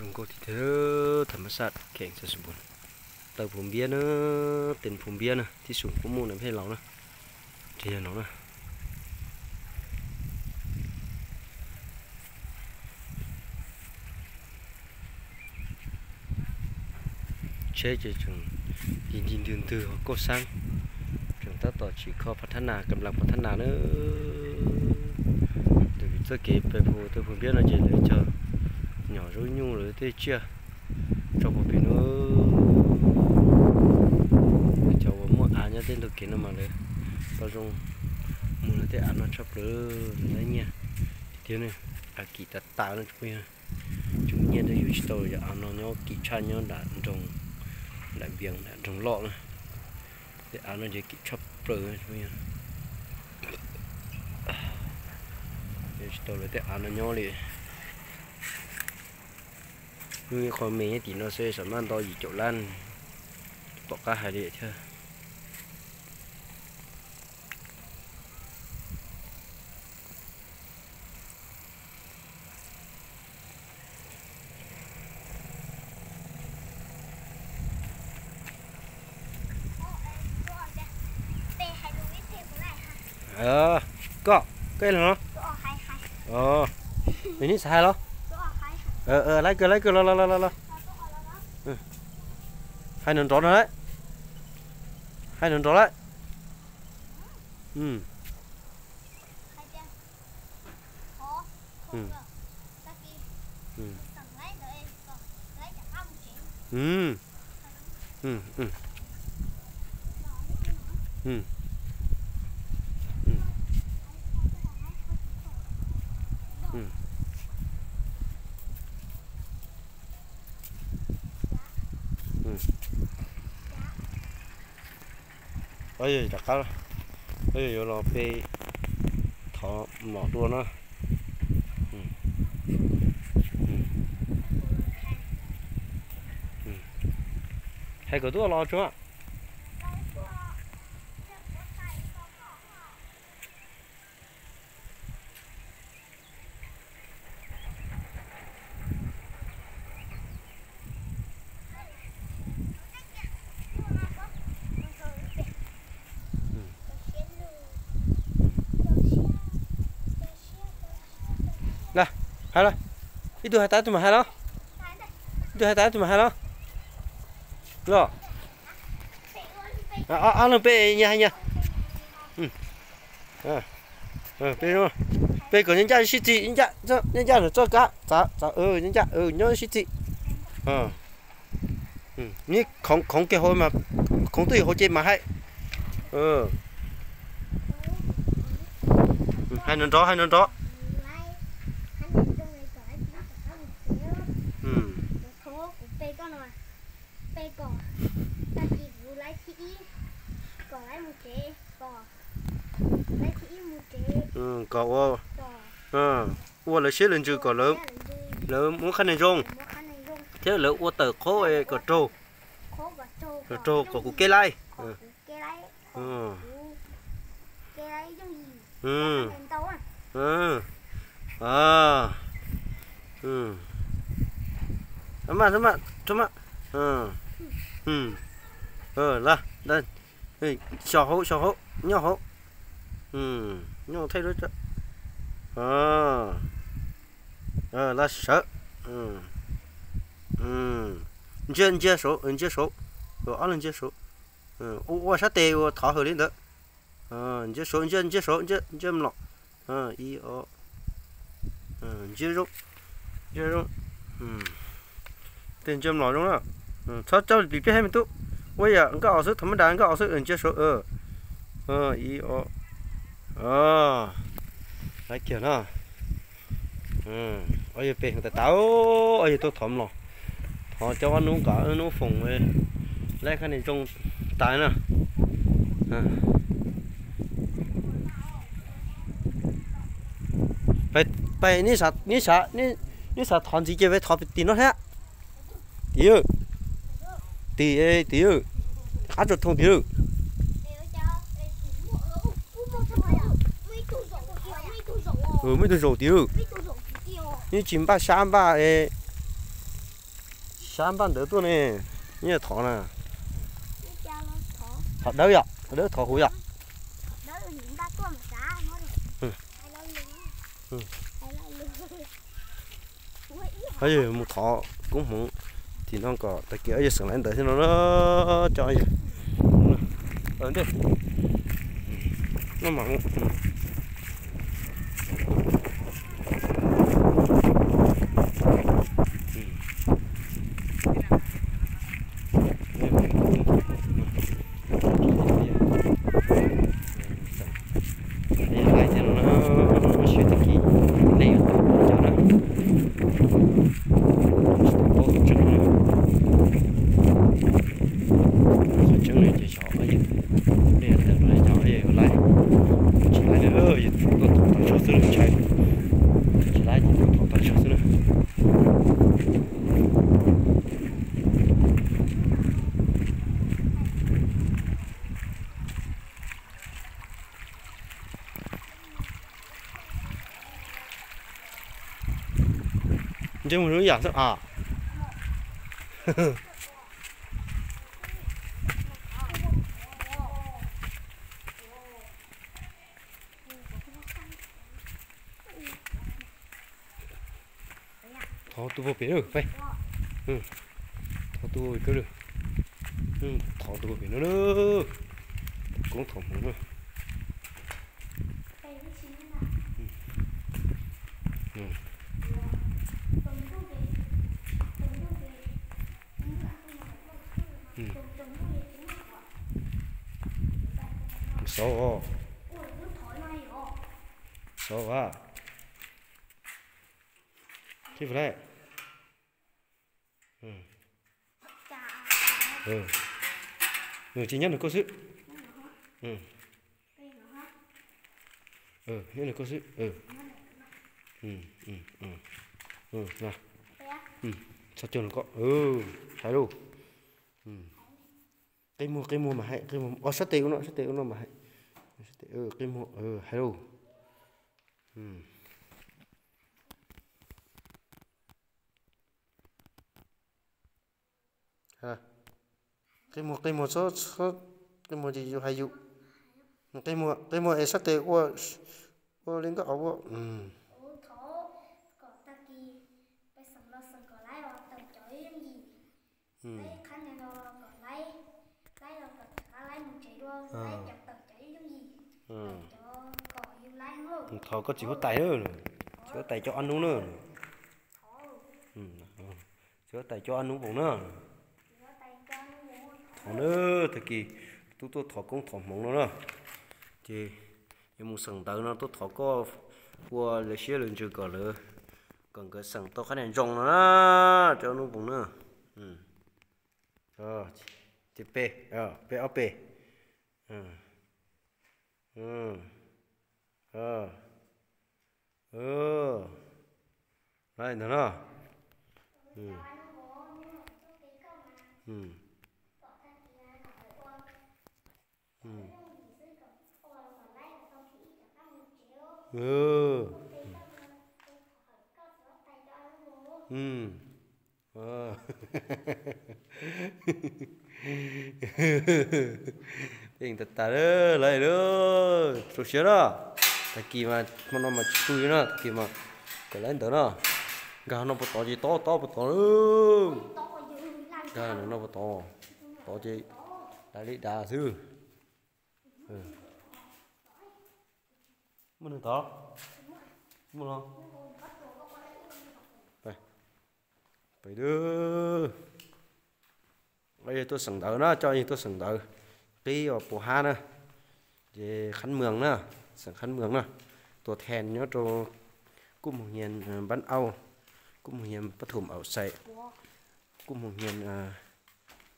Zoo nkauj tiag tiag, tham mas saj kheem xab xub npua. Taw phu npiab na, tes phu npiab na, tib xum kuj muaj na pheej laus na. Ces yog no na. Tsheb ces tseem nti nti ntwg ntwg hauv kauj xab, tseem tab tom tsim kho phav thab nas, kam las phav thab nas na. Tus txoj kev pem phu taw phu npiab no ces lawv cog nyom zaub nyuj lawv tej tsiaj tso puag pem no. Cov uas muaj av nyob tej ntug kev no mas lawv tau zoo mus lawv tej av no tshaj plaws, lawv nyiaj tiag tiag ne. Av kim tas tas no tsoom phooj ywg, tsoom nyiaj twb yuav tsis tau yam av no nyob kim tshaj nyob nram nroog, nram npias nram nroog loj na. Tej av no ces kim tshaj plaws, yuav tsis tau lawv tej av no nyob li. Hnub ib qho me nyob tim no xwb xam maj nto yim caum lab, pom qab hais li thiab. Koj, koj los no. Nws neb xav hais los? Lawv kawg, lawv kawg, los los los los los. Hais nrov nrov no lawm. Hais nrov nrov lawm. Rov qab, yuav los pe thov mlom dua na. Hais kom tuaj los tsuag. Hais los, ib tug hais tas ib tug mam hais los. Ib tug hais tas ib tug mam hais los. Los, ob leeg pe nyias hais nyias. Pe kom nyob ncaj sib txim, nyob ncaj, nyob ncaj txoj kab, nyob ncaj, nyob sib txim. Neb khoov kiag hauv, khoov twj ywm hauv ces mam hais. Hais nrov nrov, hais nrov nrov. Kom ua, ua lawv siab lawv ntsws kom lawv muab qhab nees zoo, thiab lawv ua tawm qhov kom raug, kom raug kom kuv kev laib. Maj, maj, maj. Los, xyos hauv, xyos hauv, nyob hauv. Nyob thaij lub, los sawv. Ntsia, ntsia saud, ntsia saud, ob leeg ntsia saud. Ua sab tes uas thov hawm li ntawd. Ntsia saud, ntsia, ntsia saud, ntsia, ntsia mlom. Ib, ob, ntsia zoo, ntsia zoo. Tej ntsia mlom zoo na. Txhob coj pim pliaj thiab me tub. Ua yam nkauj os xwb, thaum mab das nkauj os xwb, ntsia saud. Ib, ob, lawv kiag no. Ob yawg pem tas tas, ob yawg tuaj thov mlom, thov cov ob nub kom ob nub foom laib qhab nees zoo tas na. Pais, neb xav thov ntxiv ces pais thov tim no thiab. Tim, tim, tim, qab tsuas thoo tim. Muaj ib tug zaum tim, neb tsis npaj sab npaj. Sab npaj ntawd tuaj ne, nyiaj thov na. Thov dawb yom, thov dawb thov huv yom. Mus thov koob hmoov tim no kom tag kis yawg xeem lawv ntawd thiab no na. Cov yawg ntej no mas Laij thiab no na, seb tag kis nej yuav tau cov na. Tsis tau paub qhov tseeb na. Qhov tseeb no ces xyov yog nej yuav tawm los yog yog yuav laij. Tsis laij li, yog tuaj thov tag nrho xwb ntshai. Tsis laij ces tuaj thov tag nrho xwb na. Ntsej muag zoo ib yam xwb as. Thov tus puag pem na, peb. Thov tus puag pem na. Thov tus puag pem no na. Koob thov hmoov na. Xauv, xauv a. Tsis nyob nws koj xwb. Nyob nws koj xwb. Txhob cuag nws koj, hais lauj. Qe muag, qe muag mas hais, qe muag, o, sab tes ua no, sab tes ua no mas hais. Qe muag, hais lauj. Qe muag, qe muag, txhob, txhob, qe muag ces yus hais yus. Qe muag, qe muag es sab tes ua, ua li nkauj ua. Thov koj txiv huab tais na, txiv huab tais coj ob hnub na. Txiv huab tais coj ob hnub npaum na. Thov na, tag kis tub tuaj thov koob thov hmoov no na. Ces yuav mus xeem ntawv no tuaj thov koj ua lawv siab lawv ntsws kom lawv, kom nkawd xeem tau qab niag zoo no na, coj ob hnub npaum na. Ces peb, peb ob peb. Li ntawd no. Peb tas tas lawm, rau siab na. Tag kis mas hmo no mas tsis pw na, tag kis mas kom lawv ntawd na. Nkag no puas tod ces tob tob puas tod. Nkag no puas tod, tod ces dav li dav xwb. Muaj neeg tod, muaj no. Peb, peb, yawg tuaj xeem ntawv na, coj yawg tuaj xeem ntawv, qib os puas hab na, ces khab mws na, xeem khab mws na, tua then nyob rau Kub Moos Hias npab auj, Kub Moos Hias pab thum aum xais, Kub Moos Hias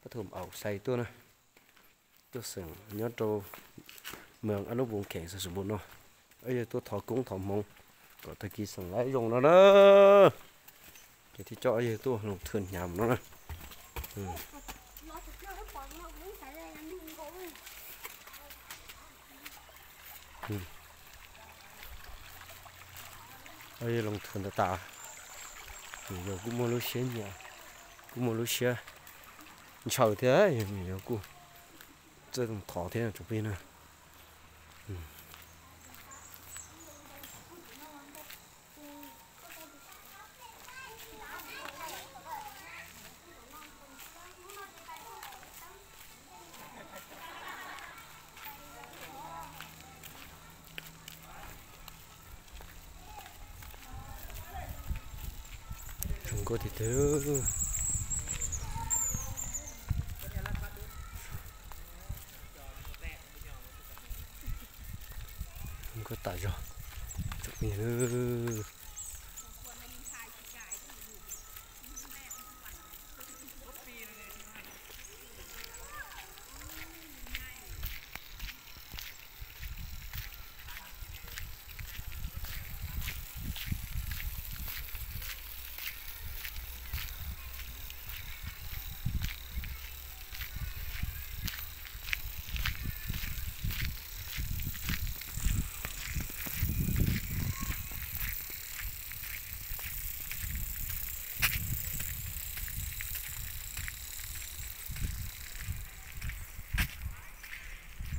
pab thum aum xais tuaj na. Tuaj xeem nyob rau mws Ab Lub Voos Kheem Xais Xoom Npoos no, yawg tuaj thov koob thov hmoov kom tag kis xeem laib zoo no na. Ces thiaj coj yawg tuaj loos thwm hnyav no na. Yawg loos thwm tas tas, yawg kuj muaj lub siab nyiam, Kuj muaj lub siab ntshaw thiab, yog kuj txawj thov thiab tsoom phooj ywg na. Zoo nkauj tiag tiag. Zoo nkauj tas zog.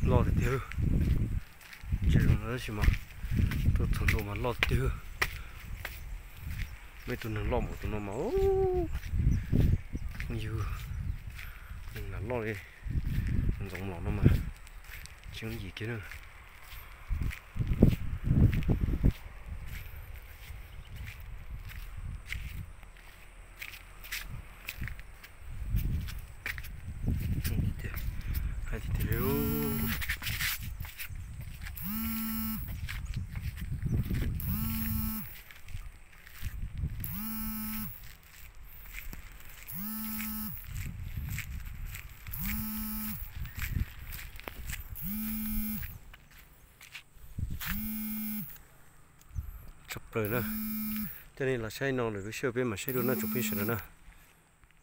Loj tiag tiag. Tsis zoo tab sis mas tuaj txog ntua mas loj tiag tiag. Muaj ib tug neeg loj npaum tus no mas, phooj ywg, neeg loj li ntxoov los no mas tsis yooj yim kiag na. Hais tiag tiag li. Tshaj plaws na. Coj nej los saib no lawm, lub sij hawm peb mam saib dua na tsoom phooj ywg sawv daws na.